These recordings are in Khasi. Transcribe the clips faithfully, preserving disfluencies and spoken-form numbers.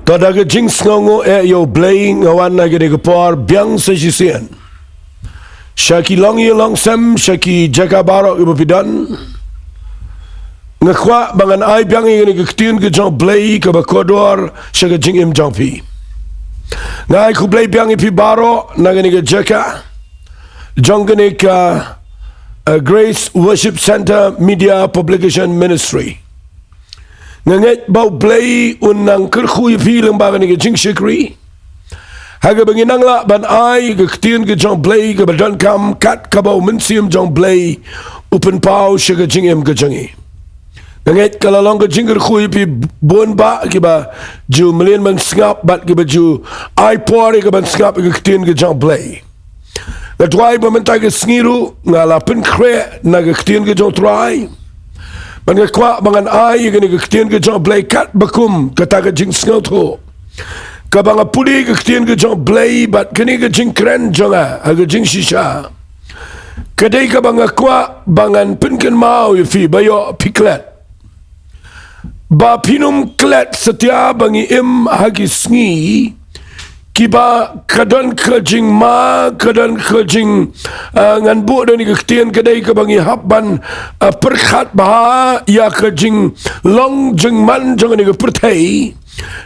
To da ka jingsngewnguh eh ïa U Blei nga wan ha kane ka por biang sa shisien sha ki longïing longsem, sha ki jaka baroh kiba phi don. Nga kwah ba ngan ai biang ïa kane ka ktien ka jong U Blei kaba kordor sha ka jingim jong phi. Nga ai khublei biang ïa phi baroh na kane ka jaka jong kane ka, uh, Grace Worship Centre Media Publication Ministry. Nga ngeit ba U Blei un nang kyrkhu ïa phi lyngba kane ka jingshakri, ha kaba ngin nang lah ban ai ka ktien ka jong U Blei kaba donkam kat kaba U Mynsiem jong U Blei u pynpaw sha ka jingim ka jong ngi. Nga ngeit ka la long ka jingkyrkhu ïa phi bun bah kiba ju mlien ban sngap bad kiba ju ai por ïa ka ban sngap ïa ka ktien ka jong U Blei. Nga duwai ba mynta ka sngi ruh nga la pynkhreh na ka ktien ka jong U Trai. Bad nga kwah ba ngan ai ïa kane ka ktien ka jong U Blei katba kum kata ka jingsngewthuh kaba nga pule ka ktien ka jong U Blei bad kane ka jingkren jong nga ha ka jingshisha ka dei kaba nga kwah ba ngan pynkynmaw ïa phi ba ïoh phi klet. Ba phin ym klet satia ba ngi im ha ki sngi kiba ka don ka jingma, ka don ka jing, ah, ngan buh da kane ka ktien ka dei kaba ngi hap ban, ah, pyrkhat bha ïa ka jinglong jingman jong kane ka pyrthei.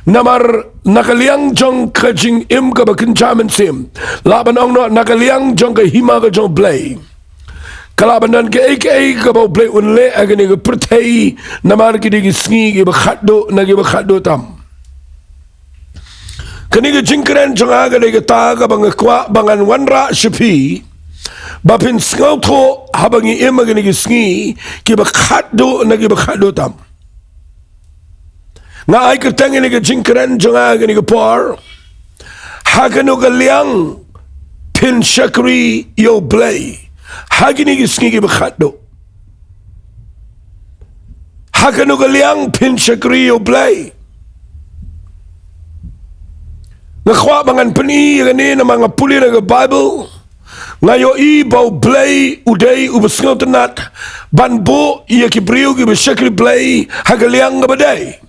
Namar na ka liang jong ka jingim kaba kynja mynsiem, lah ban ong noh na ka liang jong ka hima ka jong U Blei, ka lah ban don kaei kaei kaba U Blei un leh ha kane ka pyrthei, namar ki dei ki sngi kiba khatduh na kiba khatduh tam. Kane ka jingkren jong nga ka dei kata kaba nga kwah ba ngan wanrah sha phi ba phin sngewthuh haba ngi im ha kine ki sngi kiba khatduh na kiba khatduh tam. Nga ai kyrteng ïa kane ka jingkren jong nga ha kane ka por: Ha kano ka liang phin shakri ïa U Blei ha kine ki sngi kiba khatduh? Ha kano ka liang phin shakri ïa U Blei? Nga kwah ba ngan pyni ïa kane namar nga pule na ka Baibl. Nga ïohi ba U Blei u dei uba sngewtynnat ban buh ïa ki briew kiba shakri Blei ha ka liang kaba dei.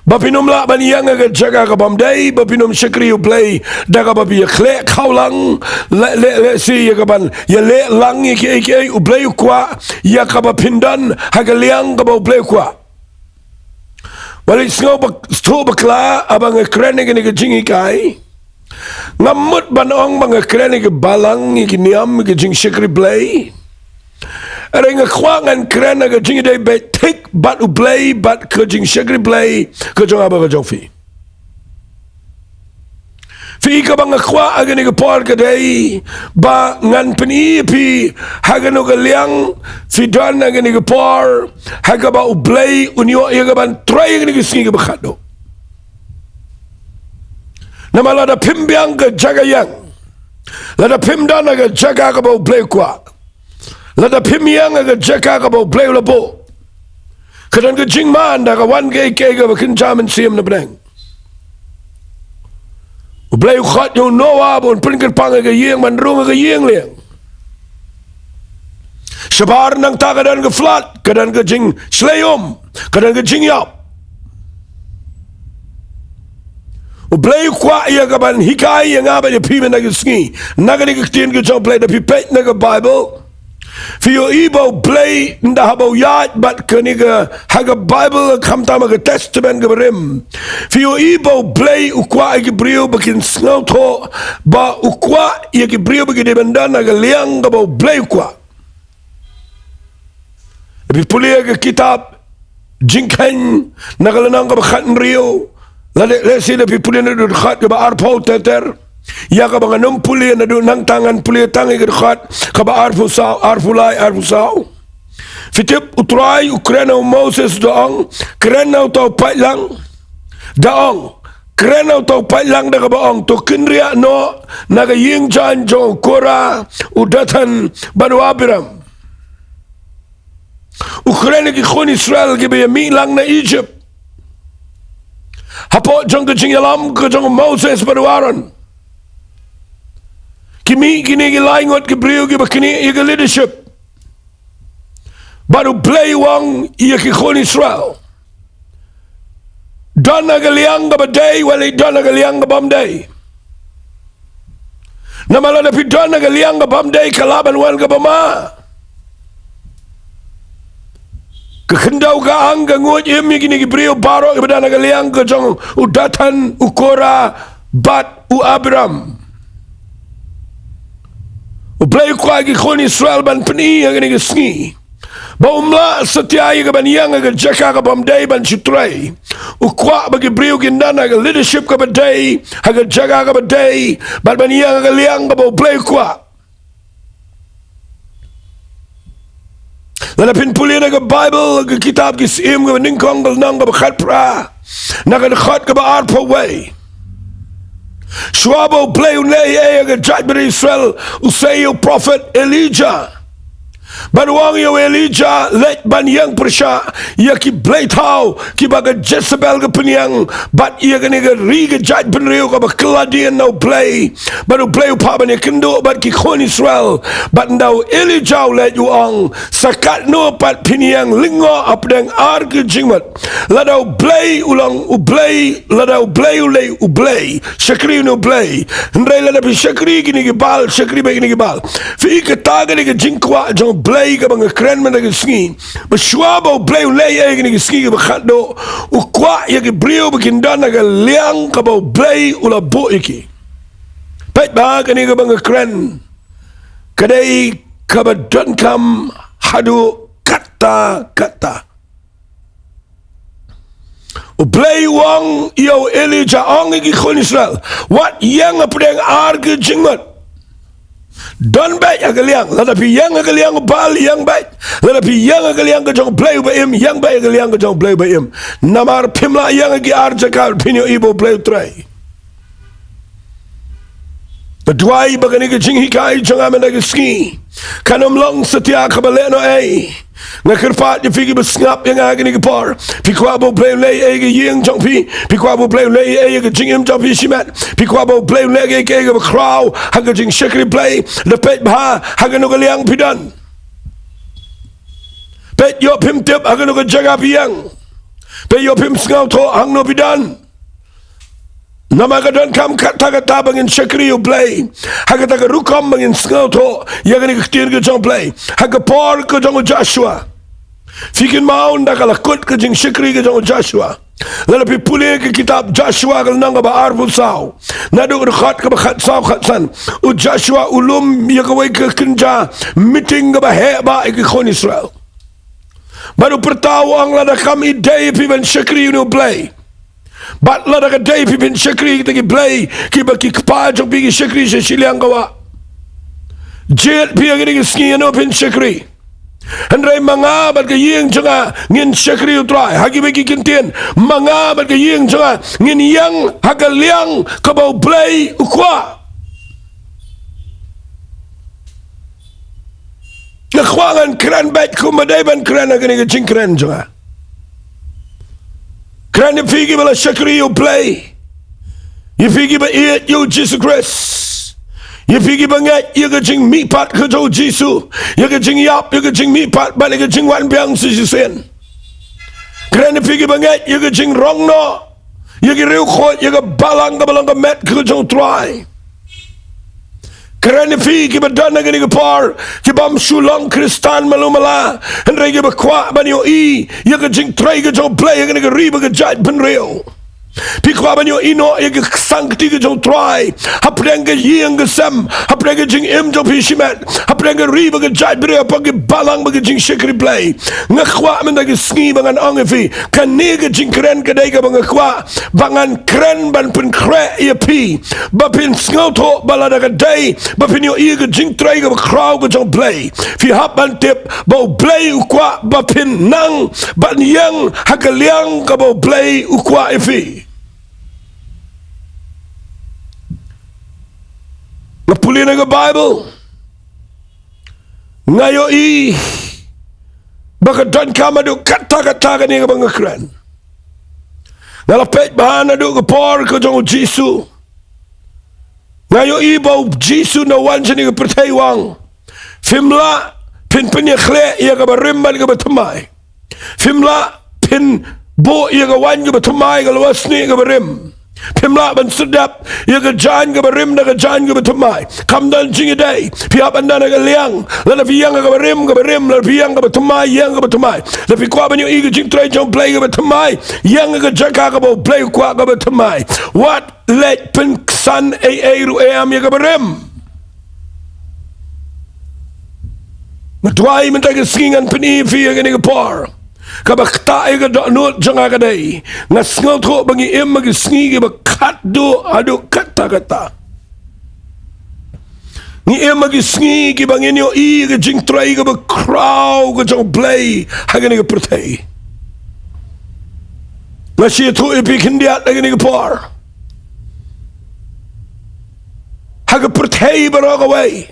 Ba phin ym lah ban ïeng ha ka jaka ka bym dei, ba phin ym shakri U Blei da kaba phi ïakhleh khawlang, leh, leh, lehse ïa kaban ïaleh lang ïa kiei kiei. U Blei u kwah ïa kaba phin don ha ka liang kaba U Blei u kwah. Wat leit sngewthuh bakla haba nga kren ïa kane ka jinghikai. Ngam mut ban ong ba nga kren ïa ki balang, ïa ki niam, ïa ki jingshakri Blei. Hynrei nga kwah ngan kren ïa ka jingïadei beit thik bad U Blei bad ka jingshakri Blei ka jong nga bad ka jong phi. Phi, kaba nga kwah ha kane ka por ka dei ba ngan pyni ïa phi ha kano ka liang phi don ha kane ka por, ha kaba U Blei un ïoh ïa kaban trei ha kine ki sngi kiba khatduh. Namar lada phim biang ka jaka ïeng, lada phim don ha ka jaka kaba U Blei u kwah, lada phim ïeng ha ka jaka kaba U Blei u la buh, ka don ka jingman da ka wan kaei kaei kaba kynja mynsiem na bneng. U Blei u khot ïa u Noah ba un pynkyrpang ïa ka ïing ban rung ïa ka ïing lieng. Shabar nangta ka don ka flood, ka don ka jingshlei um, ka don ka jingïap. U Blei u kwah ïa kaban hikai ïa nga bad ïa phi mynta ki sngi na kane ka ktien ka jong U Blei. Da phi peit na ka Baibl, phi ïohi ba U Blei ynda haba u ïaid bad kane ka, ha ka Baibl, khamtam ha ka Testament kaba rim, phi ïohi ba U Blei u kwah ïa ki briew ba kin sngewthuh, ba u kwah ïa ki briew ba ki dei ban don ha ka liang kaba U Blei u kwah. Phi pule ïa ka kitab Jingkheiñ na ka lynnong kaba khathynriew, lane lehse da phi pule naduh dkhot kaba arphew ter ter, ïa kaba ngan ym pule naduh nangta, ngan pule tang ïa ka dkhot kaba arphew saw, arphew lai, arphew saw. Phi tip U Trai u kren ha u Moses, da ong, kren na uta u paidlang, da ong, kren na uta u paidlang da kaba ong, to kynriah noh na ka ïing jaiñ jong u Korah, u Dathan bad u Abiram. U kren ïa ki khun Israel kiba ïamih lang na Egypt. Hapoh jong ka jingïalam ka jong u Moses bad u Aaron, ki mih kine ki lai ngut ki briew kiba knieh ïa ka leadership. Bad U Blei u ong ïa ki khun Israel, don ha ka liang kaba dei, wat leit don ha ka liang ka bym dei. Namar lada phi don ha ka liang ka bym dei, ka lah ban wan kaba ma. Ka khyndew ka ang ka nguid im ïa kine ki briew baroh kiba don ha ka liang ka jong u Dathan, u Korah bad u Abiram. U Blei u kwah ïa ki khun Israel ban pyni ha kane ka sngi ba um lah satia ïa ka ban ïeng ha ka jaka ka bym dei ban shu trei. U kwah ba ki briew kin don ha ka leadership kaba dei, ha ka jaka kaba dei, bad ban ïeng ha ka liang kaba u Blei u kwah. Lada phin pule na ka Baibl, ka kitab Ki Syiem kaba nyngkong, ka lynnong kaba khatphra, na ka dkhot kaba arphew wei. Shuwa ba u Blei un leh ei ha ka jaitbynriew Israel, u sei ïa u prophet Elijah. Bad u ong ïa u Elijah, leit ban ïeng pyrshah ïa ki blei thaw kiba ka Jezebel ka pynïeng, bad ïa kane ka ri ka jaitbynriew kaba kylla dien na u Blei. Bad u Blei u phah ban ïakynduh bad ki khun Israel. Bad ynda u Elijah u leit, u ong, sa katno pat phin ïeng lyngngoh hapdeng ar ki jingmut? Lada u Blei u long u Blei, lada u Blei u lei u Blei, shakri na u Blei. Hynrei lada phi shakri kine ki Baal, shakri beit kine ki Baal. Phi i, kata ka dei ka jingkwah jong u Blei kaba nga kren mynta ka sngi. Ba shuwa ba u Blei u leh ei ha kane ka sngi kaba khatduh, u kwah ïa ki briew ba kin don ha ka liang kaba u Blei u la buh ïa ki. Peit ba kane kaba nga kren, ka dei kaba donkam haduh katta katta. U Blei u ong ïa u Elijah, ong ïa ki khun Israel, wat ïeng hapdeng ar ki jingmut. Don beit ha ka liang. Lada phi ïeng ha ka liang u Baal, ïeng beit. Lada phi ïeng ha ka liang ka jong u Blei uba im, ïeng beit ha ka liang ka jong u Blei uba im. Namar phim lah ïeng ha ki ar jaka, phin ïohi ba u Blei u trei. Nga duwai ba kane ka jinghikai jong nga mynta ka sngi kan ym long satia kaba lehnoh ei. Nga kyrpad ïa phi kiba sngap ïa nga ha kane ka por. Phi kwah ba u Blei u leh ei ha ka ïing jong phi? Phi kwah ba u Blei u leh ei ha ka jingim jong phi shimet? Phi kwah ba u Blei u leh ei ha ka bakhraw ha ka jingshakri Blei? Lada peit bha, ha kano ka liang phi don? Peit ïoh phim tip ha kano ka jaka phi ïeng. Peit ïoh phim sngewthuh hangno phi don. Namar ka donkam katta katta ba ngin shakri ïa u Blei ha kata ka rukom ba ngin sngewthuh ïa kane ka ktien ka jong u Blei. Ha ka por ka jong u Joshua, phi kynmaw ynda ka la kut ka jingshakri ka jong u Joshua. Lada phi pule ka kitab Joshua ka lynnong kaba arphew saw, naduh ka dkhot kaba khatsaw khatsan, u Joshua u lum ïa kawei ka kynja meeting kaba heh bha ïa ki khun Israel. Bad u pyrta, u ong, lada kam ïadei ïa phi ban shakri ïa une u Blei, bad lada ka dei phi phin shakri kita ki blei kiba ki kpa jong phi ki shakri sha shiliang ka wah, jied phi ha kine ki sngi ïano phin shakri. Hynrei ma nga bad ka ïing jong nga ngin shakri U Trai. Ha kiwei ki kyntien, ma nga bad ka ïing jong nga ngin ïeng ha ka liang kaba U Blei u kwah. Nga kwah ngan kren beit kumba dei ban kren ha kane ka jingkren jong nga. Kren ïa phi kiba la shakri ïa U Blei, ïa phi kiba ïeit ïa U Jisu Khrist, ïa phi kiba ngeit ïa ka jingmihpat ka jong U Jisu, ïa ka jingïap, ïa ka jingmihpat bad ïa ka jingwan biang sa shisien. Kren ïa phi kiba ngeit ïa ka jingrong noh ïa ki riewkhuid, ïa ka balang kaba long ka met ka jong U Trai. Kren ïa phi kiba don ha kane ka por, kibym shu long Khristan malu mala, hynrei kiba kwah ban ïohi ïa ka jingtrei ka jong U Blei ha kane ka ri bad ka jaitbynriew. Phi kwah ban ïohi noh ïa ka ksang kti ka jong U Trai hapdeng ka ïing ka sem, hapdeng ka jingim jong phi shimet, hapdeng ka ri bad ka jaitbynriew, hapdeng ki balang bad ka jingshakri Blei. Nga kwah mynta ka sngi ba ngan ong ïa phi, kane ka jingkren ka dei kaba nga kwah ba ngan kren ban pynkhreh ïa phi, ba phin sngewthuh ba lada ka dei ba phin ïohi ïa ka jingtrei kaba khraw ka jong U Blei, phi hap ban tip ba U Blei u kwah ba phin nang ban ïeng ha ka liang kaba U Blei u kwah ïa phi. Nga pule na ka Baibl, nga ïohi ba ka donkam haduh katta katta kane kaba nga kren. Nga la peit bha naduh ka por ka jong U Jisu. Nga ïohi ba U Jisu ynda u wan shane ka pyrthei u ong, phim lah phin pynïakhleh ïa kaba rim bad kaba thymmai. Phim lah phin buh ïa ka waiñ kaba thymmai, ka lwar snieh kaba rim. Phim lah ban sdep ïa ka jaiñ kaba rim da ka jaiñ kaba thymmai. Kam don jingïadei. Phi hap ban don ha ka liang. Lada phi ïeng ha kaba rim, kaba rim. Lada phi ïeng kaba thymmai, ïeng kaba thymmai. Lada phi kwah ban ïohi ka jingtrei jong U Blei kaba thymmai, ïeng ha ka jaka kaba U Blei u kwah kaba thymmai. Wat leit pynksan ei ei ruh em ïa kaba rim. Nga duwai mynta ka sngi ngan pyni ïa phi ïa kane ka por kaba ktah ïa ka dohnud jong nga ka dei, nga sngewthuh ba ngi im ha ki sngi kiba khatduh haduh katta katta. Ngi im ha ki sngi kiba ngin ïohi ïa ka jingtrei kaba khraw ka jong U Blei ha kane ka pyrthei. Nga shu ïathuh ïa phi khyndiat ha kane ka por. Ha ka pyrthei baroh kawei.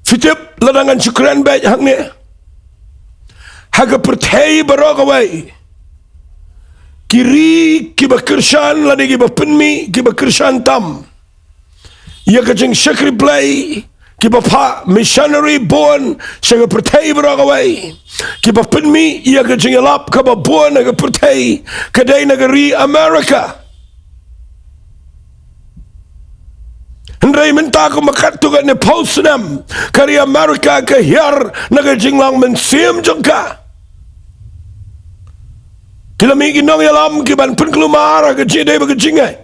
Phi tip lada ngan shu kren beit hangne. Ha ka pyrthei baroh kawei, ki ri kiba kyrshan lane kiba pynmih, kiba kyrshan tam ïa ka jingshakri Blei, kiba phah missionary bun sha ka pyrthei baroh kawei, kiba pynmih ïa ka jingïalap kaba bun ha ka pyrthei, ka dei na ka ri America. Hynrei mynta kumba katto katne phew snem, ka ri America ka hiar na ka jinglong mynsiem jong ka. Ki la mih ki nongïalam kiban pynkulmar ha ka jingïadei bad ka jingngeit.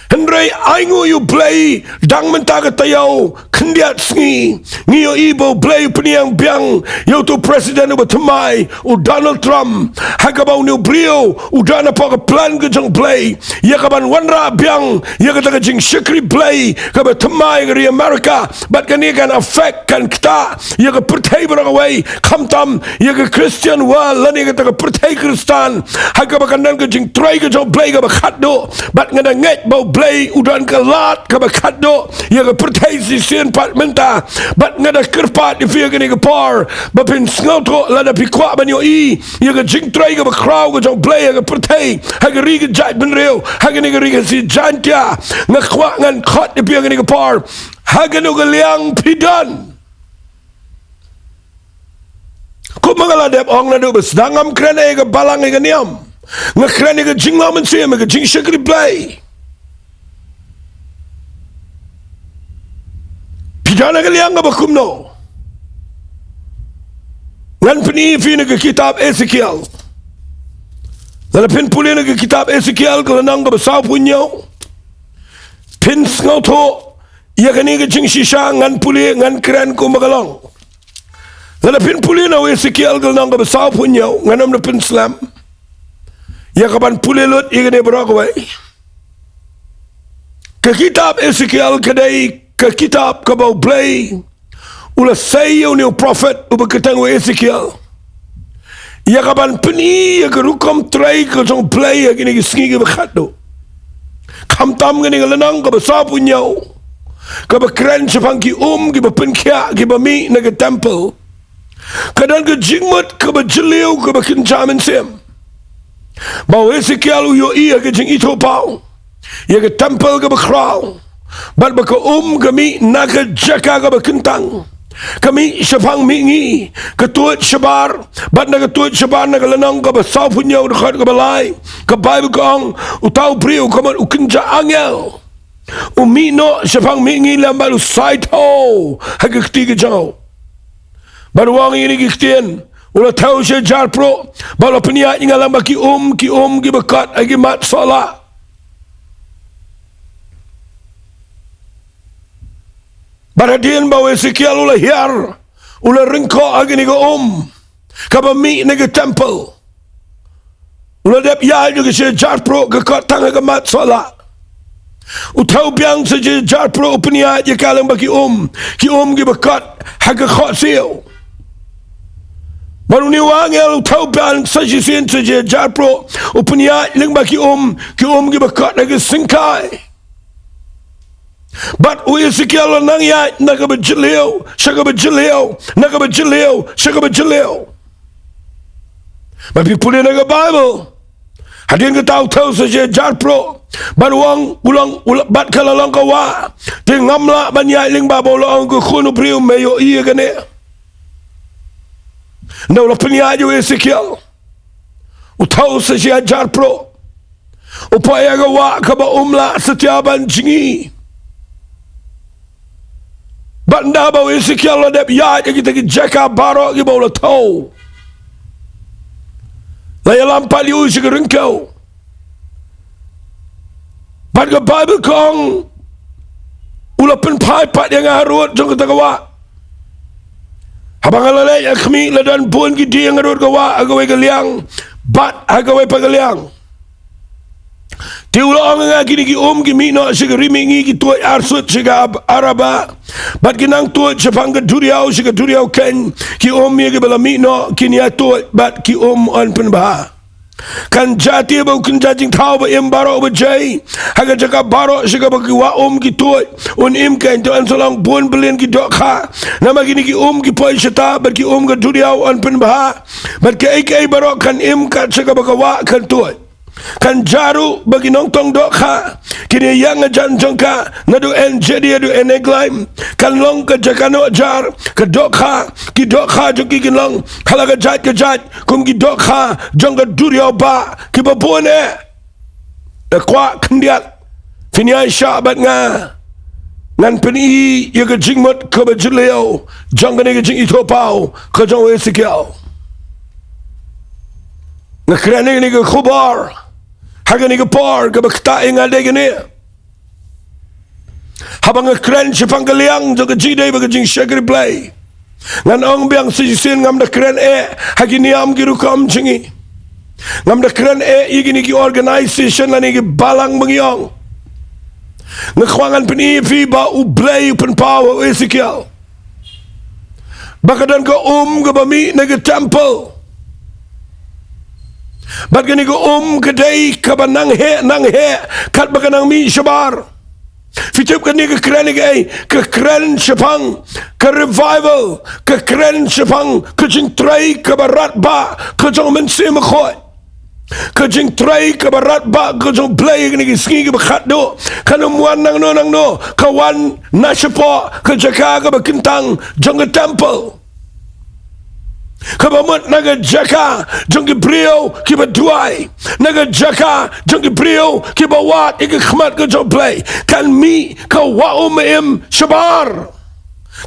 Hynrei ainguh ïa U Blei, dang mynta ka taïew, khyndiat sngi, ngi ïohi ba U Blei u pynïeng biang ïa uto u president uba thymmai, u Donald Trump, ha kaba une u briew u don hapoh ka plan ka jong U Blei ïa kaban wanrah biang ïa kata ka jingshakri Blei kaba thymmai ha ka ri America. Bad kane kan affect, kan ktah ïa ka pyrthei baroh kawei, khamtam ïa ka Christian world lane kata ka pyrthei Khristan, ha kaba kan don ka jingtrei ka jong U Blei kaba khatduh. Bad nga da ngeit ba U Blei u don ka lad kaba khatduh ïa ka pyrthei shisien pat mynta. Bad nga da kyrpad ïa phi ha kane ka por ba phin sngewthuh, lada phi kwah ban ïohi ïa ka jingtrei kaba khraw ka jong U Blei ha ka pyrthei, ha ka ri ka jaitbynriew, ha kane ka ri Khasi Jaiñtia, nga kwah ngan khot ïa phi ha kane ka por. Ha kano ka liang phi don? Kumba nga la dep ong naduh ba sdang, ngam kren ïa ka balang ïa ka niam. Nga kren ïa ka jinglong mynsiem, ïa ka jingshakri Blei. Phi don ha ka liang kaba kumno? Ngan pyni ïa phi na ka kitab Ezekiel. Lada phin pule na ka kitab Ezekiel ka lynnong kaba sawphew hynñiew, phin sngewthuh ïa kane ka jingshisha. Ngan pule, ngan kren kumba ka long. Lada phin pule na u Ezekiel ka lynnong kaba sawphew hynñiew, ngan ym da pynslem ïa kaban pule lut ïa kane baroh kawei. Ka kitab Ezekiel ka dei ka kitab kaba U Blei u la sei ïa une u prophet uba kyrteng u Ezekiel ïa kaban pyni ïa ka rukom trei ka jong U Blei ha kine ki sngi kiba khatduh. Khamtam kane ka lynnong kaba sawphew hynñiew, kaba kren shaphang ki um kiba pynkhiah, kiba mih na ka temple, ka don ka jingmut kaba jylliew, kaba kynja mynsiem. Ba u Ezekiel u ïohi ha ka jingithuhpaw ïa ka temple kaba khraw, bad ba ka um ka mih na ka jaka kaba kyntang, ka mih shaphang mihngi, ka tuid shabar. Bad na ka tuid shabar, na ka lynnong kaba sawphew hynñiew, dkhot kaba lai, ka Baibl ka ong, uta u briew ka mut u kynja angel, u mih noh shaphang mihngi lem bad u saiñdur ha ka kti ka jong u. Bad u ong ïa kine ki ktien, u la thew sha jar pruh, bad u la pynïaid ïa nga lang bad ki um, ki um kiba kot ha ki mat sohlah. Bad hadien ba u Ezekiel u la hiar, u la ryngkoh ha kine ki um kaba mih na ka temple, u la dep ïaid noh sha jar pruh, ka kot tang ha ka mat sohlah. U thew biang sha jar pruh, u pynïaid ïa ka lang bad ki um, ki um kiba kot ha ka khohsiew. Bad une u angel u thew biang sa shisien sha jar pruh, u pynïaid lang bad ki um, ki um kiba kot ha ka syngkai. Bad u Ezekiel u la nang ïaid na kaba jylliew sha kaba jylliew, na kaba jylliew sha kaba jylliew. Bad phi pule na ka Baibl, hadien kata u thew sa sha jar pruh, bad u ong, u long, u la, bad ka la long ka wah. Te ngam lah ban ïaid lyngba, bad u la ong, ko khun u briew, me ïohi ïa kane? Nda u la pynïaid ïa u Esekiel. U thew sa shi hajar pruh. U poi ha ka wah kaba um lah satia ban jngi. Bad nda ba u Esekiel u la dep ïaid ha kita ki jaka baroh kiba u la thew, la ïalam pat ïa u sha ka ryngkew. Bad ka Baibl ka ong, u la pynphai pat ïa nga harud jong kata ka wah. Haba nga la leit ha khmih, la don bun ki dieng harud ka wah ha kawei ka liang bad ha kawei pat ka liang. Te u la ong ha nga, kine ki um ki mih noh sha ka ri mihngi, ki tuid arsut sha ka Ab-, Araba, bad ki nang tuid shaphang ka duriaw sha ka duriaw keiñ. Ki um ïa kiba la mih noh kin ïa tuid, bad ki um yn pynbha. Kan jia te ba u kynja jingthaw ba im baroh ba jai ha ka jaka baroh sha kaba ki wah um ki tuid, un im keiñ, te yn sa long bun billion ki dohkha. Namar kine ki um ki poi shata, bad ki um ka duriaw yn pynbha. Bad kaei kaei baroh kan im kat sha kaba ka wah kan tuid. Kan jia ruh ba ki nongtong dohkha kin ïeng hajan jong ka, naduh En-Gedi haduh En-Eglaim. Kan long ka jaka noh jar, ka dohkha, ki dohkha jong ki kin long ha la ka jait ka jait kum ki dohkha jong ka duriaw bah kiba bun eh. Da kwah khyndiat, phin ïaishah bad nga, ngan pyni ïa ka jingmut kaba jylliew jong kane ka jingithuhpaw ka jong u Esekiel. Nga kren ïa kane ka khubor ha kane ka por, kaba ktah ïa nga dei kane. Haba nga kren shaphang ka liang jong ka jingdei bad ka jingshakri Blei, ngan ong biang, shisien ngam da kren eh ha ki niam ki rukom jong ngi. Ngam da kren eh ïa kine ki organization lane ki balang ba ngi ong. Nga kwah ngan pyni ïa phi ba U Blei u pynpaw ha u Esekiel ba ka don ka um kaba mih na ka temple. Bad kane ka um ka dei kaba nang heh, nang heh, katba ka nang mih shabar. Phi tip kane ka kren ïa kaei? Ka kren shaphang ka revival, ka kren shaphang ka jingtrei kaba radbah ka jong u Mynsiem Bakhuid. Ka jingtrei kaba radbah ka jong U Blei ha kine ki sngi kiba khatduh kan ym wan nangno nangno, ka wan na shapoh ka jaka kaba kyntang jong ka temple. Kaba mut na ka jaka jong ki briew kiba duwai, na ka jaka jong ki briew kiba wad ïa ka khmat ka jong U Blei, kan mih ka wah um ba im shabar.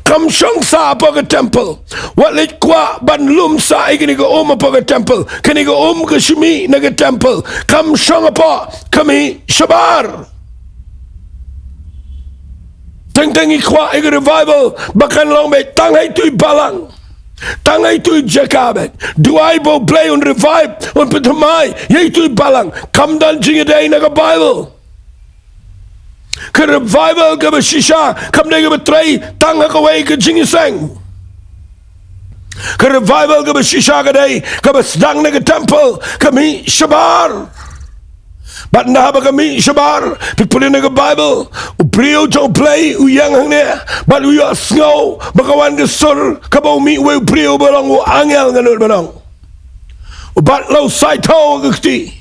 Kam shong sah hapoh ka temple. Wat leit kwah ban lum sah ïa kane ka um hapoh ka temple. Kane ka um ka shu mih na ka temple. Kam shong hapoh, ka mih shabar. Teng teng ngi kwah ïa ka revival ba kan long beit tang ha itu i balang, tang ha itu i jaka beit. Duwai ba U Blei un revive, un pynthymmai ïa itu i balang. Kam don jingïadei na ka Baibl. Ka revival kaba shisha kam dei kaba trei tang ha kawei ka jingïaseng. Ka revival kaba shisha ka dei kaba sdang na ka temple, ka mih shabar. Bad nda haba ka mih shabar, phi pule na ka Baibl, u briew jong U Blei u ïeng hangne bad u ïohsngew ba ka wan ka sur kaba u mih uwei u briew ba long u angel, ngan nud ban ong. Bad la u saithew ha ka kti.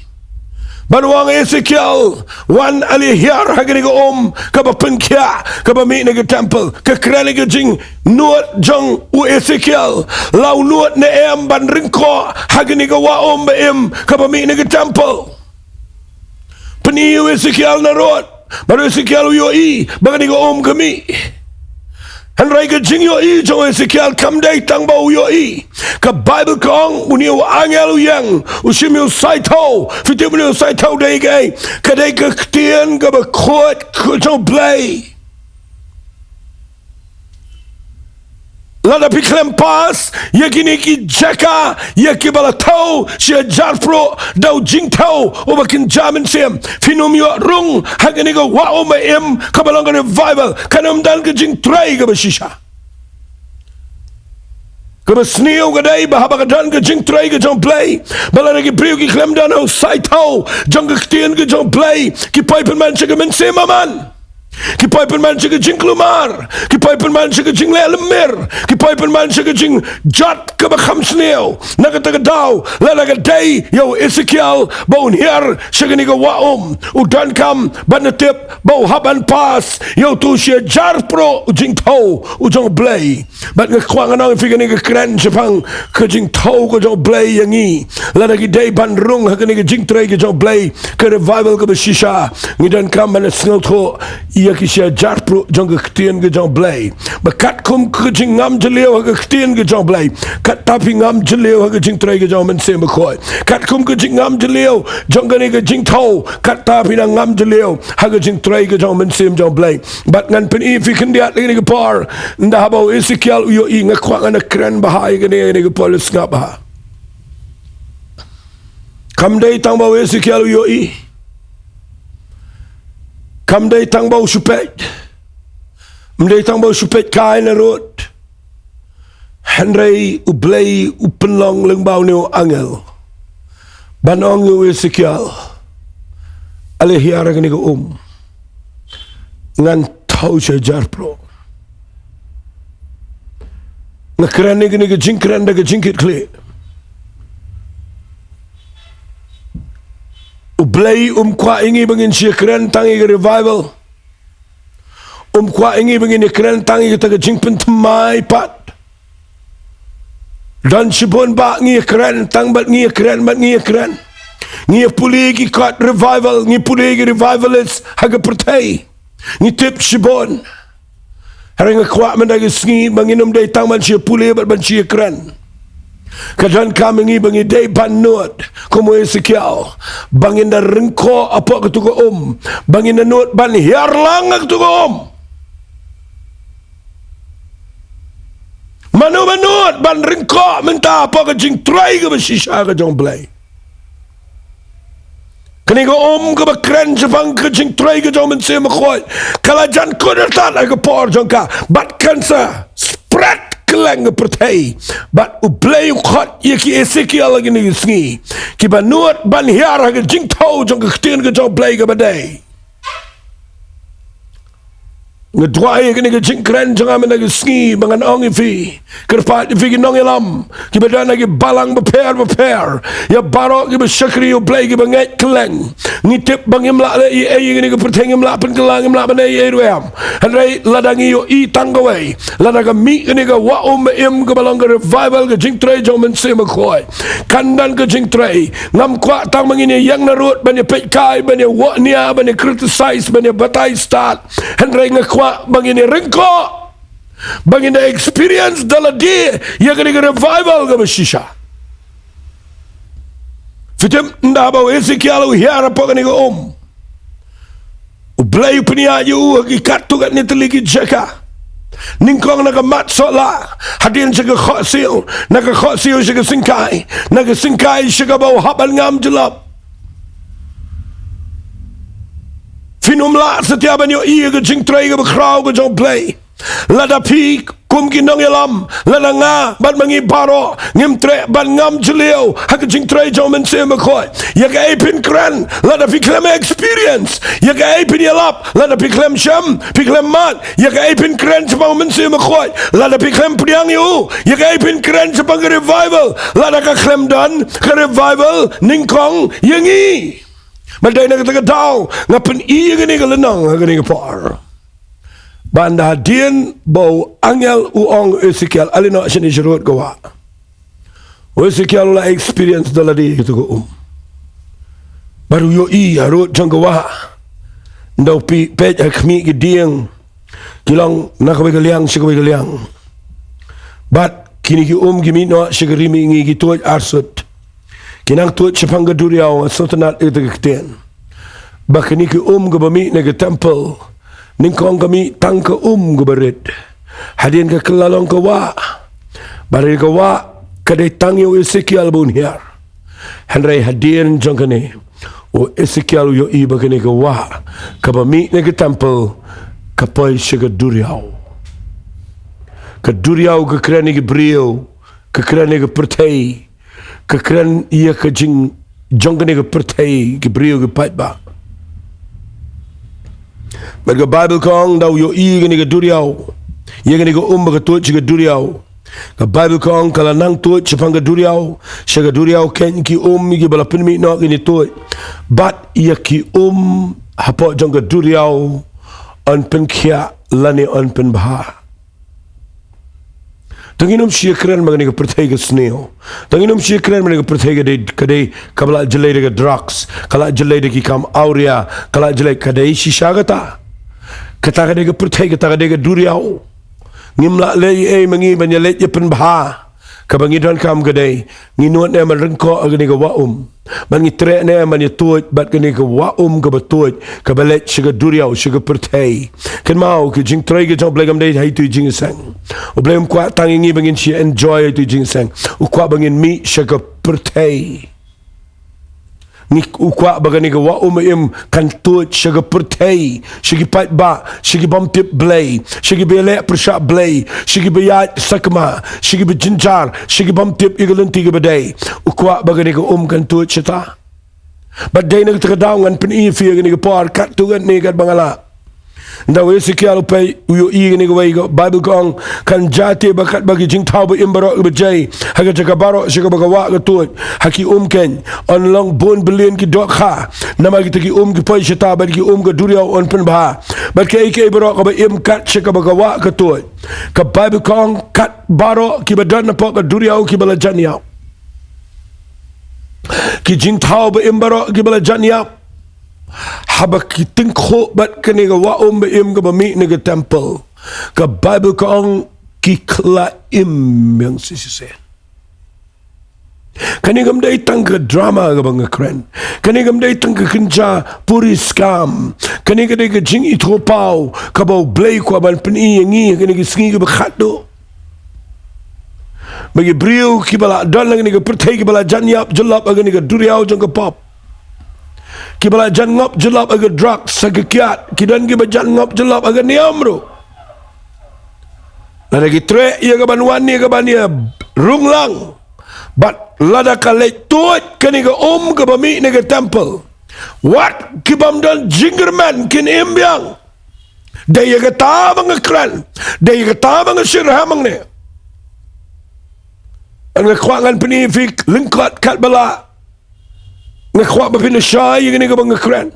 Bad u ong, Esekiel, wan ale hiar ha kane ka um kaba pynkhiah kaba mih na ka temple. Ka kren ïa ka jingnud jong u Esekiel. La u nud ne em ban ryngkoh ha kane ka wah um ba im kaba mih na ka temple? Pyni ïa u Esekiel na rud. Bad u Esekiel u ïohi ba kane ka um ka mih. Hynrei ka jingïohi jong u Esekiel kam dei tang ba u ïohi. Ka Baibl ka ong une u angel u ïeng, u shim ïa u saithew. Phi tip une u saithew dei kaei? Ka dei ka ktien kaba khuid ka jong U Blei. Lada phi khlem pass ïa kine ki jaka, ïa kiba la thew shi hajar pruh da u jingthew uba kynja mynsiem, phin ym ïoh rung ha kane ka wah um ba im kaba long ka revival. Kan ym don ka jingtrei kaba shisha. Kaba sniew ka dei ba haba ka don ka jingtrei ka jong U Blei, ba lada ki briew ki khlem don ha u saithew jong ka ktien ka jong U Blei, ki poi pynban sha ka mynsiem maman. Ki poi pynban sha ka jingkulmar, ki poi pynban sha ka jingleh lymmer, ki poi pynban sha ka jingjot kaba kham sniew. Na kata ka daw, lada ka dei ïa u Esekiel ba un hiar sha kane ka wah um, u donkam ban da tip ba u hap ban pass ïa utu u shi hajar pruh u jingthew u jong U Blei. Bad nga kwah ngan ong ïa phi, kane ka kren shaphang ka jingthew ka jong U Blei ïa ngi, lada ngi dei ban rung ha kane ka jingtrei ka jong U Blei, ka revival kaba shisha, ngi donkam ban da sngewthuh ïa ki shi hajar pruh jong ka ktien ka jong U Blei. Ba katkum ka jingngam jylliew ha ka ktien ka jong U Blei, katta phi ngam jylliew ha ka jingtrei ka jong U Mynsiem Bakhuid. Katkum ka jingngam jylliew jong kane ka jingthew, katta phi nang ngam jylliew ha ka jingtrei ka jong U Mynsiem jong U Blei. Bad ngan pyni ïa phi khyndiat ïa kane ka por, ynda haba u Esekiel u ïohi, nga kwah ngan da kren bha ïa kane, ïa kane ka por, sngap bha. Kam dei tang ba u Esekiel u ïohi, kam dei tang ba u shu peit, kam dei tang ba u shu peit kai narud. Hynrei U Blei u pynlong lyngba une u angel ban ong ïa u Esekiel, ale hiar ha kane ka um, ngan thew shi hajar pruh. Nga kren ïa kane ka jingkren da ka jingkitkhlieh. U Blei um kwah ïa ngi ba ngin shu kren tang ïa ka revival. Um kwah ïa ngi ba ngin ïa kren tang ïa kata ka jingpynthymmai pat. Don shibun ba ngi ïa kren tang bad ngi ïa kren bad ngi ïa kren. Ngi ïa pule ki kot revival, ngi pule ki revivalist ha ka pyrthei. Ngi tip shibun. Hynrei nga kwah mynta ka sngi ba ngin ym dei tang ban shu pule bad ban shu kren. Ka donkam ïa ngi ba ngi dei ban nud kum u Esekiel, ba ngin da ryngkoh hapoh katu ka um, ba ngin da nud ban hiar lang ha katu ka um. Mano ba nud ban ryngkoh mynta hapoh ka jingtrei kaba shisha ka jong U Blei? Kane ka um kaba kren shaphang ka jingtrei ka jong U Mynsiem Bakhuid ka la jan kut artat ha ka por jong ka, bad kan sa spread kylleng ka pyrthei. Bad U Blei u khot ïa ki Esekiel ha kine ki sngi, kiba nud ban hiar ha ka jingthew jong ka ktien ka jong U Blei kaba dei. Nga duwai ïa kane ka jingkren jong nga mynta ka sngi ba ngan ong ïa phi, kyrpad ïa phi ki nongïalam kiba don ha ki balang bapher bapher, ïa baroh kiba shakri U Blei, kiba ngeit kylleng. Ngi tip ba ngim lah leh ei ei ïa kane ka pyrthei, ngim lah pynkylla, ngim lah ban ei ei ruh em. Hynrei lada ngi ïohi tang kawei, lada ka mih kane ka wah um ba im kaba long ka revival, ka jingtrei jong U Mynsiem Bakhuid, kan don ka jingtrei. Ngam kwah tang ba ngin ïa ïeng narud ban ïa peit kai, ban ïa wahnia, ban ïa criticize, ban ïa batai stad. Hynrei nga kwah ba ngin ïa ryngkoh, ba ngin da experience da lade ïa kane ka revival kaba shisha. Phi tip, ynda ba u Esekiel u hiar hapoh kane ka um, U Blei u pynïaid ïa u ha ki katto katne tylli ki jaka. Nyngkong na ka mat sohlah, hadien sha ka khohsiew, na ka khohsiew sha ka syngkai, na ka syngkai sha kaba u hap ban ngam jyllop. Phin ym lah satia ban ïohi ïa ka jingtrei kaba khraw ka jong U Blei lada phi kum ki nongïalam, lada nga bad ma ngi baroh ngim treh ban ngam jylliew ha ka jingtrei jong U Mynsiem Bakhuid. Ïa kaei phin kren lada phi khlem experience? Ïa kaei phin ïalap lada phi khlem shem, phi khlem mad? Ïa kaei phin kren shaphang U Mynsiem Bakhuid lada phi khlem pdiang ïa u? Ïa kaei phin kren shaphang ka revival lada ka khlem don ka revival nyngkong ïa ngi? Mynta na kata ka daw nga pyni ïa kane ka lynnong ha kane ka por. Ba ynda hadien ba u angel u ong u Esekiel, ale noh shane sharud ka wah, u Esekiel u la experience da lade ïa katu ka um. Bad u ïohi harud jong ka wah, ynda u peit, peit ha khmih ki dieng, ki long na kawei ka liang sha kawei ka liang. Bad kine ki um ki mih noh sha ka ri mihngi, ki tuid arsut. Ki nang tuid shaphang ka duriaw. Nga sngewtynnat ïa kata ka ktien, ba kine ki um kiba mih na ka temple, nyngkong ka mih tang ka um kaba rit. Hadien ka kylla long ka wah. Bad ka wah ka dei tang ïa u Esekiel ba un hiar. Hynrei hadien jong kane, u Esekiel u ïohi ba kane ka wah kaba mih na ka temple ka poi sha ka duriaw. Ka duriaw ka kren ïa ki briew, ka kren ïa ka pyrthei, ka kren ïa ka jing jong kane ka pyrthei, ki briew ki paidbah. Bad ka Baibl ka ong da u ïohi ïa kane ka duriaw, ïa kane ka um ba ka tuid sha ka duriaw. Ka Baibl ka ong ka la nang tuid shaphang ka duriaw, sha ka duriaw keiñ ki um ïa kiba la pynmih noh kin ïa tuid. Bad ïa ki um hapoh jong ka duriaw yn pynkhiah lane yn pynbha. Te ngin ym shym ïakren ba kane ka pyrthei ka sniew. Te ngin ym shym ïakren ba kane ka pyrthei ka dei, ka dei kaba la jlei da ka drugs, ka la jlei da ki kam awria, ka la jlei, ka dei shisha kata. Kata ka dei ka pyrthei, kata ka dei ka duriaw. Ngim lah leh ei ei ma ngi ban ïaleit ïapynbha. Kaba ngi donkam ka dei, ngi nud ne em ban ryngkoh ha kane ka wah um? Bad ngi treh ne em ban ïa tuid bad kane ka wah um kaba tuid, kaba leit sha ka duriaw, sha ka pyrthei? Kynmaw, ka jingtrei ka jong U Blei kam dei ha itu i jingïaseng. U Blei um kwah tang ïa ngi ba ngin shym enjoy ha itu i jingïaseng. U kwah ba ngin mih sha ka pyrthei. Ngi, u kwah ba kane ka wah um ba im kan tuid sha ka pyrthei, sha ki paidbah, sha ki bym tip Blei, sha kiba ïaleh pyrshah Blei, sha kiba ïaid sakma, sha kiba jynjar, sha ki bym tip ïa ka lynti kaba dei. U kwah ba kane ka um kan tuid shata. Bad dei na kata ka daw ngan pyni ïa phi ha kane ka por katto katne katba nga lah. Nda u Esekiel u peit, u ïohi ïa kane kawei, ka Baibl ka ong, kan jia te ba katba ki jingthaw ba im baroh kiba jia ha ka jaka baroh sha kaba ka wah ka tuid, ha ki um keiñ yn long bun billion ki dohkha. Namar kita ki um ki poi shata bad ki um ka duriaw yn pynbha. Bad kaei kaei baroh kaba im kat sha kaba ka wah ka tuid, ka Baibl ka ong, kat baroh kiba don hapoh ka duriaw kiba la jan ïap. Ki jingthaw ba im baroh kiba la jan ïap, haba ki tyngkhuh bad kane ka wah um ba im kaba mih na ka temple, ka Baibl ka ong ki kylla im biang shisha. Kane kam dei tang ka drama kaba nga kren. Kane kam dei tang ka kynja puri scam. Kane ka dei ka jingithuhpaw kaba U Blei u kwah ban pyni ïa ngi ha kane ka sngi kaba khatduh. Ba ki briew kiba la don ha kane ka pyrthei kiba la jan ïap jyllop ha kane ka duriaw jong ka pop, kiba la jan ngop jyllop ha ka drugs, ha ka kiad, ki don kiba jan ngop jyllop ha ka niam ruh. Lada ki treh ïa ka ban wan ïa ka ban ïa rung lang, bad lada ka leit tuid kane ka um kaba mih na ka temple, wat ki bym don jingkyrmen kin im biang. Dei ïa kata ba nga kren, dei ïa kata ba nga shyrkhei hangne. Nga kwah ngan pyni ïa phi lyngkot katba lah. Nga kwah ba phin shai ïa kane kaba nga kren.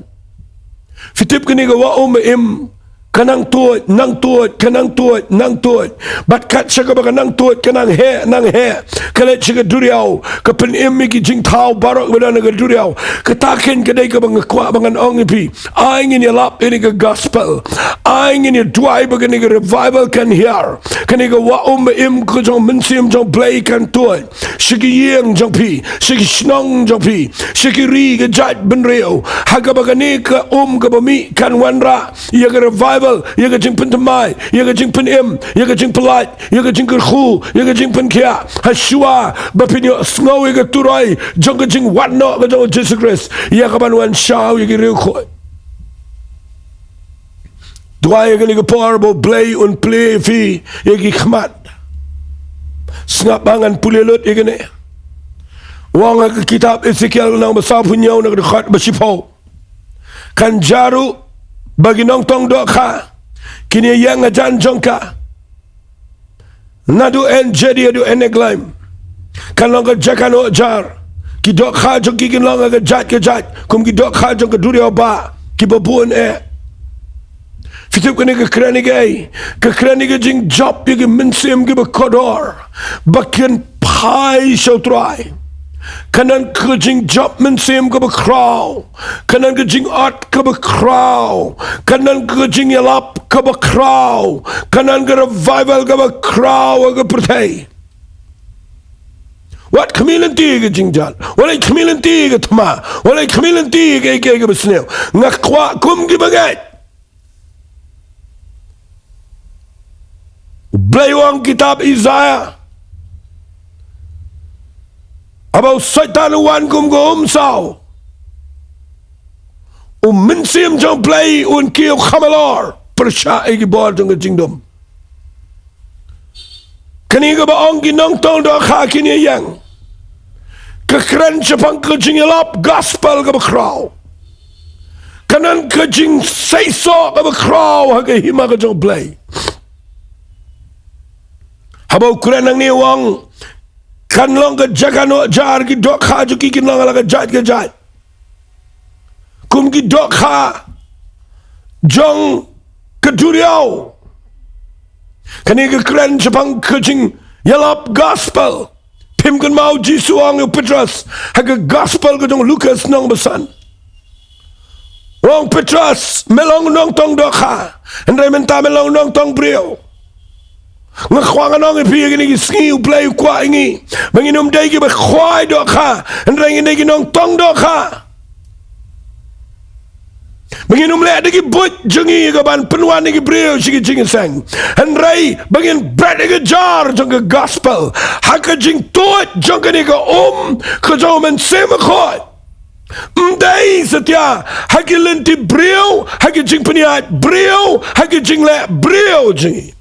Phi tip kane ka wah um ba im, ka nang tuid, nang tuid, ka nang tuid, nang tuid. Bad kat sha kaba ka nang tuid, ka nang heh, nang heh, ka leit sha ka duriaw, ka pynim ïa ki jingthaw baroh kiba don ha ka duriaw. Kata keiñ ka dei kaba nga kwah ba ngan ong ïa phi. Ai ngin ïalap ïa kane ka gospel. Ai ngin ïa duwai ba kane ka revival kan hiar. Kane ka wah um ba im ka jong u Mynsiem jong U Blei kan tuid sha ki ïing jong phi, sha ki shnong jong phi, sha ki ri ki jaitbynriew, ha kaba kane ka um kaba mih kan wanrah ïa ka revival, ïa ka jingpynthymmai, ïa ka jingpynim, ïa ka jingpyllait, ïa ka jingkyrkhu, ïa ka jingpynkhiah, ha shuwa ba phin ïohsngew ïa ka turoi jong ka jingwan noh ka jong u Jisu Khrist, ïa ka ban wan shaw ïa ki riewkhuid. Duwai ïa kane ka por ba U Blei un plie ïa phi ïa ki khmat. Sngap ba ngan pule lut ïa kane. U ong ha ka kitab Esekiel lynnong ba sawphew hynñiew na ka dkhot ba shiphew. Kan jia ruh ba ki nongtong dohkha kin ïeng hajan jong ka. Naduh En Gedi haduh Eneglaim kan long ka jaka noh jar. Ki dohkha jong ki kin long ha ka jait ka jait kum ki dohkha jong ka duriaw ba kiba bun eh. Phi tip kane ka kren ïa kaei? Ka kren ïa ka jingjop ïa ki mynsiem kiba kordor ba kin phai sha U Trai. Kan don ka jingjop mynsiem kaba khraw. Kan don ka jingot kaba khraw. Kan don ka jingïalap kaba khraw. Kan don ka revival kaba khraw ha ka pyrthei. Wat khmih lynti ïa ka jingjot. Wat leit khmih lynti ïa ka thma. Wat leit khmih lynti ïa kaei kaei kaba sniew. Nga kwah kum kiba ngeit. U Blei u ong kitab Isaiah, haba u Soitan u wan kum ka umsaw, u Mynsiem jong U Blei un kiew kham halor pyrshah ïa ki bor jong ka jingdum. Kane kaba ong ki nongtong dohkha kin ïeng, ka kren shaphang ka jingïalap gospel kaba khraw. Ka don ka jingseisoh kaba khraw ha ka hima ka jong U Blei. Haba u kren hangne u ong, kan long ka jaka noh jar, ki dohkha jong ki kin long la ka jait ka jait, kum ki dohkha jong ka duriaw. Kane ka kren shaphang ka jingïalap gospel. Phim kynmaw, Jisu u ong ïa u Petros ha ka gospel ka jong u Lukas lynnong ba san. U ong, Petros, me long nongtong dohkha, hynrei mynta me long nongtong briew. Nga kwah ngan ong ïa phi, ha kine ki sngi U Blei u kwah ïa ngi ba ngin ym dei kiba khwai dohkha, hynrei ngin dei ki nongtong dohkha. Ba ngin ym leh da ki buit jong ngi ïa ka ban pynwan ïa ki briew sha ki jingïaseng, hynrei ba ngin bret ïa ka jar jong ka gospel ha ka jingtuid jong kane ka um ka jong U Mynsiem Bakhuid. Ym dei satia ha ki lynti briew, ha ki jingpynïaid briew, ha ki jingleh briew jong ngi.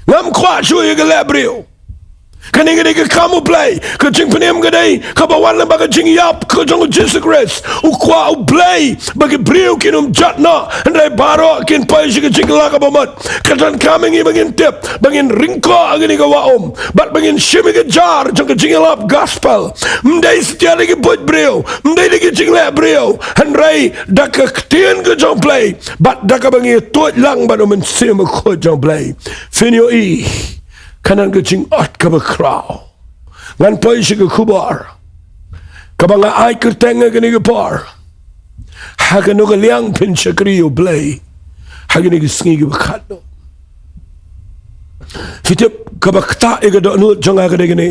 Ngam kwah shuh ïa ka leh briew. Kane ka dei ka kam U Blei. Ka jingpynim ka dei kaba wan lyngba ka jingïap ka jong U Jisu Khrist. U kwah U Blei ba ki briew kin ym jot noh, hynrei baroh kin poi sha ka jingkylla kaba mut. Ka donkam ïa ngi ba ngin tip, ba ngin ryngkoh ha kane ka wah um, bad ba ngin shim ïa ka jar jong ka jingïalap gospel. Ym dei satia da ki buit briew, ym dei da ki jingleh briew, hynrei da ka ktien ka jong U Blei, bad da kaba ngi tuid lang bad U Mynsiem Bakhuid jong U Blei. Phin ïohi, ka don ka jingot kaba khraw. Ngan poi sha ka khubor kaba nga ai kyrteng ha kane ka por, ha kano ka liang phin shakri ïa U Blei ha kine ki sngi kiba khatduh. Phi tip, kaba ktah ïa ka dohnud jong nga ka dei kane.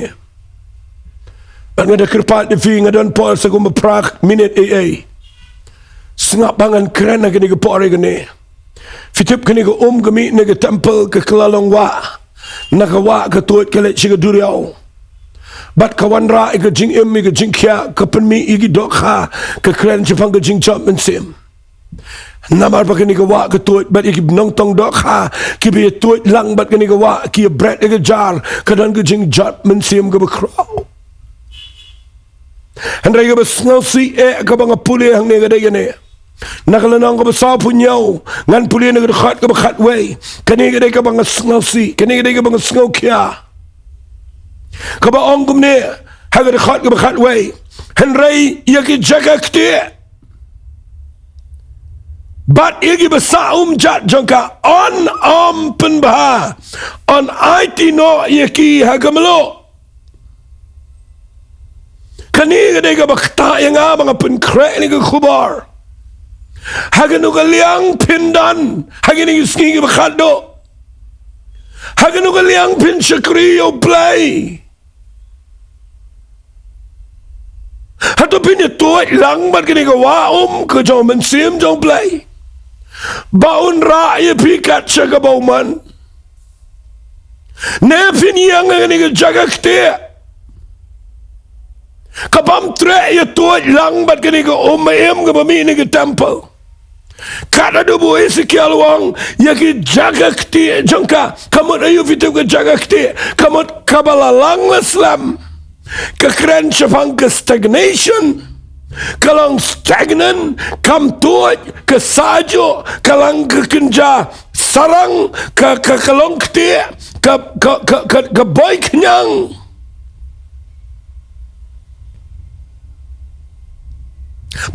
Bad nga da kyrpad ïa phi, nga don por sa kumba phra minit ei ei. Sngap ba ngan kren ha kane ka por ïa kane. Phi tip, kane ka um ka mih na ka temple, ka kylla long wah. Na ka wah ka tuid ka leit sha ka duriaw. Bad ka wanrah ïa ka jingim, ïa ka jingkhiah, ka pynmih ïa ki dohkha, ka kren shaphang ka jingjop mynsiem. Namar ba kane ka wah ka tuid, bad ïa ki nongtong dohkha kiba ïa tuid lang bad kane ka wah, ki ïa bret ïa ka jar, ka don ka jingjop mynsiem kaba khraw. Hynrei kaba sngewsih eh kaba nga pule hangne ka dei kane. Na ka lynnong kaba sawphew hynñiew, ngan pule na ka dkhot kaba khatwei. Kane ka dei kaba nga sngewsih, kane ka dei kaba nga sngewkhia. Kaba ong kumne ha ka dkhot kaba khatwei: Hynrei ïa ki jaka ktieh bad ïa kiba sah umjat jong ka, yn ym pynbha, yn aiti noh ïa ki ha ka mluh. Kane ka dei kaba ktah ïa nga ba nga pynkhreh ïa kane ka khubor. Ha kano ka liang phin don ha kine ki sngi kiba khatduh? Ha kano ka liang phin shakri ïa U Blei? Hato phin ïa tuid lang bad kane ka wah um ka jong U Mynsiem jong U Blei, ba un rah ïa phi kat sha kaba u mon? Ne phin ïeng ha kane ka jaka ktieh, ka bym treh ïa tuid lang bad kane ka um im kaba mih na ka temple? Kat haduh ba u Esekiel u ong ïa ki jaka ktieh jong ka, ka mut aïu phi tip ka jaka ktieh? Ka mut kaba la lang la slem. Ka kren shaphang ka stagnation. Ka long stagnant, kam tuid, ka sah juh, ka long ka kynja sarong, ka, ka, ka long ktieh, ka, ka, ka, ka, ka boi khñiang.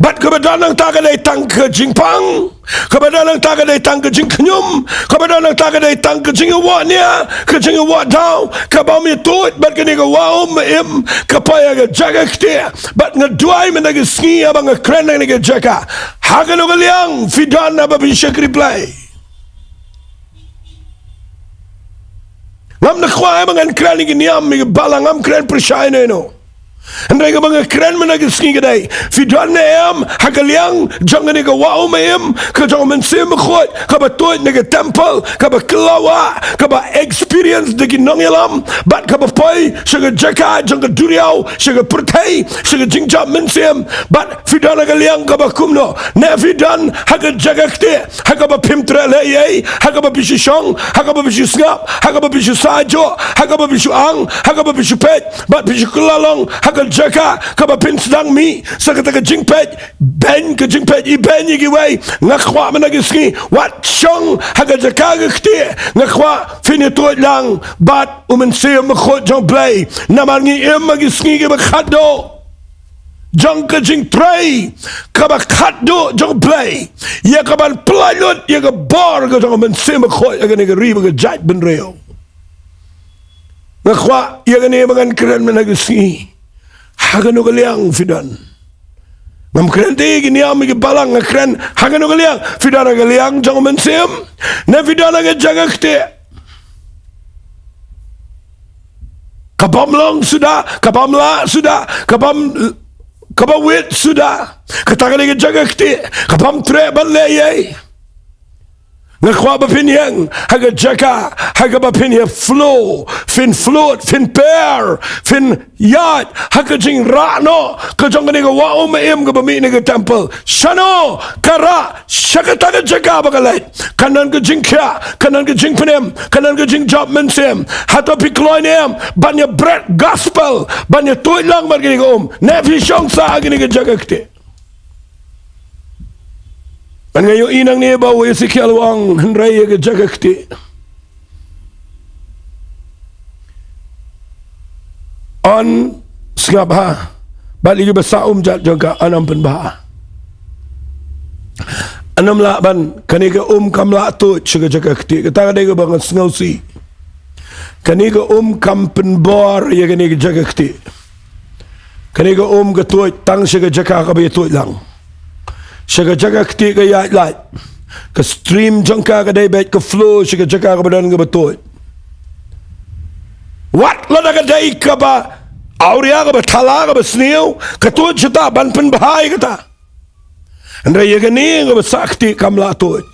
Bad kaba don nangta ka dei tang ka jingpang, kaba don nangta ka dei tang ka jingkhñium, kaba don nangta ka dei tang ka jingïawoh nia, ka jingïawoh daw, kaba ym ïa tuid bad kane ka wah um im, ka poi ha ka jaka ktieh. Bad nga duwai mynta ka sngi haba nga kren ha kane ka jaka, ha kano ka liang phi don haba phi shakri Blei? Ngam da kwah ba ngan kren ïa ki niam, ïa ki balang, ngam kren pyrshah ïano ïano. Hynrei kaba nga kren mynta ka sngi ka dei, phi don ne em ha ka liang jong kane ka wah um im ka jong U Mynsiem Bakhuid, kaba tuid na ka temple, kaba kylla wah, kaba experience da ki nongïalam, bad kaba poi sha ka jaka jong ka duriaw, sha ka pyrthei, sha ka jingjop mynsiem? Bad phi don ha ka liang kaba kumno? Ne phi don ha ka jaka ktieh, ha kaba phim treh leh ei ei, ha kaba phi shu shong, ha kaba phi shu sngap, ha kaba phi shu sah juh, ha kaba phi shu ang, ha kaba phi shu peit, bad phi shu kylla long ha ka jaka kaba phin sdang mih sa kata ka jingpeit, beiñ ka jingpeit, i beiñ ïa kiwei. Nga kwah mynta ka sngi, wat shong ha ka jaka ka ktieh. Nga kwah phin ïa tuid lang bad u Mynsiem Bakhuid jong Blei. Namar ngi im ha ki sngi kiba khatduh jong ka jingtrei kaba khatduh jong Blei, ïa kaban pyllait lut ïa ka bor ka jong u Mynsiem Bakhuid ha kane ka ri bad ka jaitbynriew. Nga kwah ïa kane ba ngan kren mynta ka sngi. Ha kano ka liang phi don? Ngam kren te ki niam ki balang, nga kren ha kano ka liang. Phi don ha ka liang jong u Mynsiem, ne phi don ha ka jaka ktieh? Ka bym long suda, ka bym lah suda, ka bym, ka bym wit suda. Kata ka dei ka jaka ktieh, ka bym treh ban leh ei ei. Nga kwah ba phin ïeng ha ka jaka ha kaba phin ïa flow, phin float, phin per, phin ïaid ha ka jingrah noh ka jong kane ka wah um ba im kaba mih na ka temple. Shano ka rah? Sha kata ka jaka ba ka leit. Kan don ka jingkhiah, kan don ka jingpynim, kan don ka jingjop mynsiem. Hato phi kloi ne em ban ïa bret gospel, ban ïa tuid lang bad kane ka um, ne phi shong sah ha kane ka jaka ktieh? Ngan, nga ïohi nangne ba u Ezekiel u ong, hynrei ïa ka jaka ktieh, yn sngap bha, bad ïa kiba sah um jat jong ka yn ym pynbha. Yn ym lah ban, kane ka um kam lah tuid sha ka jaka ktieh. Kata ka dei kaba ngan sngewsih. Kane ka um kam pynbor ïa kane ka jaka ktieh. Kane ka um ka tuid tang sha ka jaka kaba ïa tuid lang. Sha ka jaka ktieh ka ïaid lait. Ka stream jong ka ka dei beit ka flow sha ka jaka kaba don kaba tuid. Wat lada ka dei kaba awria, kaba thala, kaba sniew, ka tuid shata ban pynbha ïa kata. Hynrei ïa kane kaba sah ktieh kam lah tuid.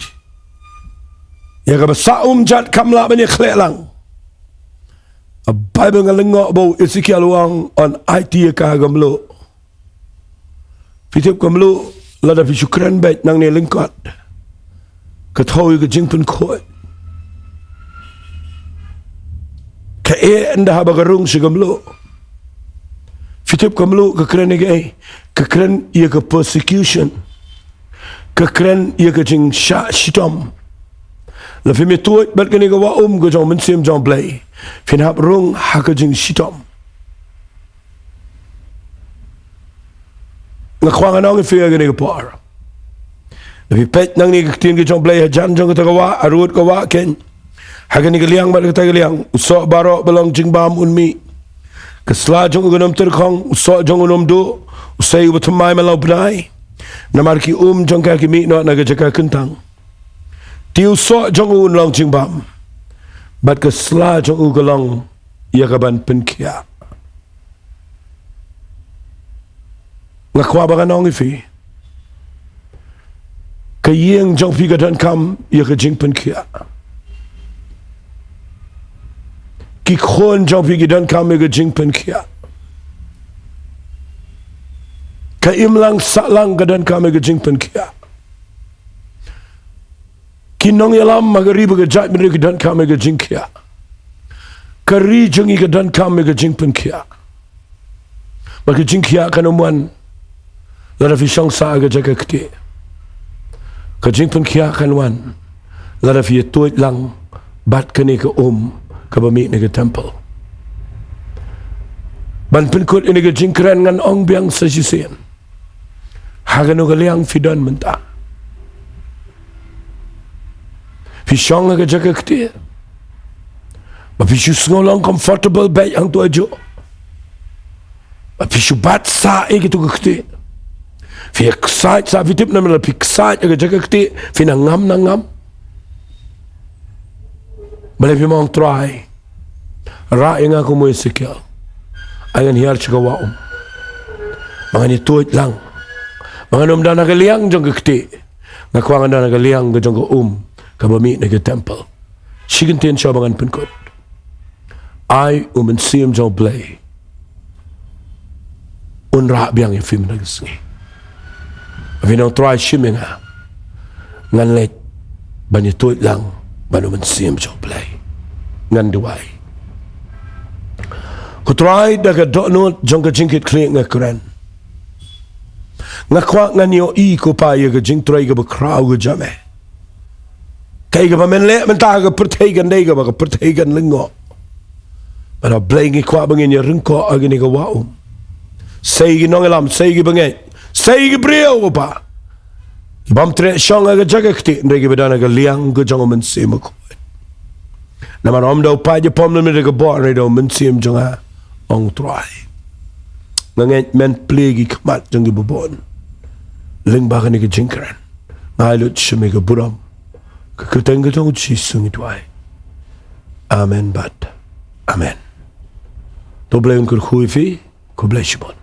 Ïa kaba sah um jat kam lah ban ïa khleh lang. A Baibl nga lyngngoh ba u Ezekiel u ong yn aiti ïa ka ha ka mluh. Phi tip ka mluh, lada phi shu kren beit nangne lyngkot, ka thew ïa ka jingpynkhuid. Ka eh ynda haba ka rung sha ka mluh. Phi tip ka mluh ka kren ïa kaei? Ka kren ïa ka persecution. Ka kren ïa ka jingshah shitom. La phim ïa tuid bad kane ka wah um ka jong u Mynsiem jong u Blei, phin hap rung ha ka jingshitom. Nga kwah ngan ong ïa phi ha kane ka por, la phi peit nangne ka ktien ka jong u Blei hajan jong kata ka wah, harud ka wah keiñ. Ha kane ka liang bad kata ka liang, u soh baroh ba long jingbam un mih. Ka sla jong u kan ym tyrkhong, u soh jong u kan ym duh, u sei uba thymmai man la u bnai. Namar ki um jong ka ki mih noh na ka jaka kyntang. Te u soh jong u un long jingbam, bad ka sla jong u ka long ïa kaban pynkhiah. Nga kwah ba ngan ong ïa phi, ka ïing jong phi ka donkam ïa ka jingpynkhiah. Ki khun jong phi ki donkam ïa ka jingpynkhiah. Ka imlang sahlang ka donkam ïa ka jingpynkhiah. Ki nongïalam ha ka ri bad ka jaitbynriew ki donkam ïa ka jingkhiah. Ka ri jong ngi ka donkam ïa ka jingpynkhiah. Bad ka jingkhiah kan ym wan lada phi shong sah ha ka jaka ktieh. Ka jingpynkhiah kan wan lada phi ïa tuid lang bad kane ka um kaba mih na ka temple. Ban pynkut ïa kane ka jingkren, ngan ong biang sa shisien. Ha kano ka liang phi don mynta? Phi shong ha ka jaka ktieh ba phi shu sngew long comfortable beit hangto hajuh, ba phi shu bat sah ïa kito ki ktieh. Phi ïa ksaid sah, phi tip namar la phi ksaid ha ka jaka ktieh phin nang ngam nang ngam. Balei phim ong, Trai, rah ïa nga kum u Esekiel. Ai ngan hiar sha ka wah um, ba ngan ïa tuid lang, ba ngan ym don ha ka liang jong ka ktieh. Nga kwah ngan don ha ka liang ka jong ka um kaba mih na ka temple. Shi kyntien shuwa ba ngan pynkut. Ai u Mynsiem jong u Blei un rah biang ïa phi mynta ka sngi. Phin ong, Trai, shim ïa nga, ngan leit ban ïa tuid lang bad u Mynsiem jong u Blei. Ngan duwai. Ko Trai, da ka dohnud jong ka jingkitkhlieh nga kren. Nga kwah ngan ïohi, ko Pa, ïa ka jingtrei kaba khraw ka jong me. Kaei kaba men leh mynta ha ka pyrthei kan dei kaba ka pyrthei kan lyngngoh. Bad A Blei, ngi kwah ba ngin ïaryngkoh ha kane ka wah um. Sei ki nongïalam, sei ki bangeit, sei ki briew, ko Pa, ki bym treh shong ha ka jaka ktieh, hynrei kiba don ha ka liang ka jong U Mynsiem Bakhuid. Namar ym da u paid jong me lymne da ka bor, hynrei da U Mynsiem jong nga, ong Trai. Nga ngeit men plie ki khmat jong kiba bun lyngba kane ka jingkren. Nga ai lut sha me ka burom, ka kyrteng ka jong U Jisu ngi duwai. Amen bad amen. To Blei un kyrkhu ïa phi. Khublei shibun.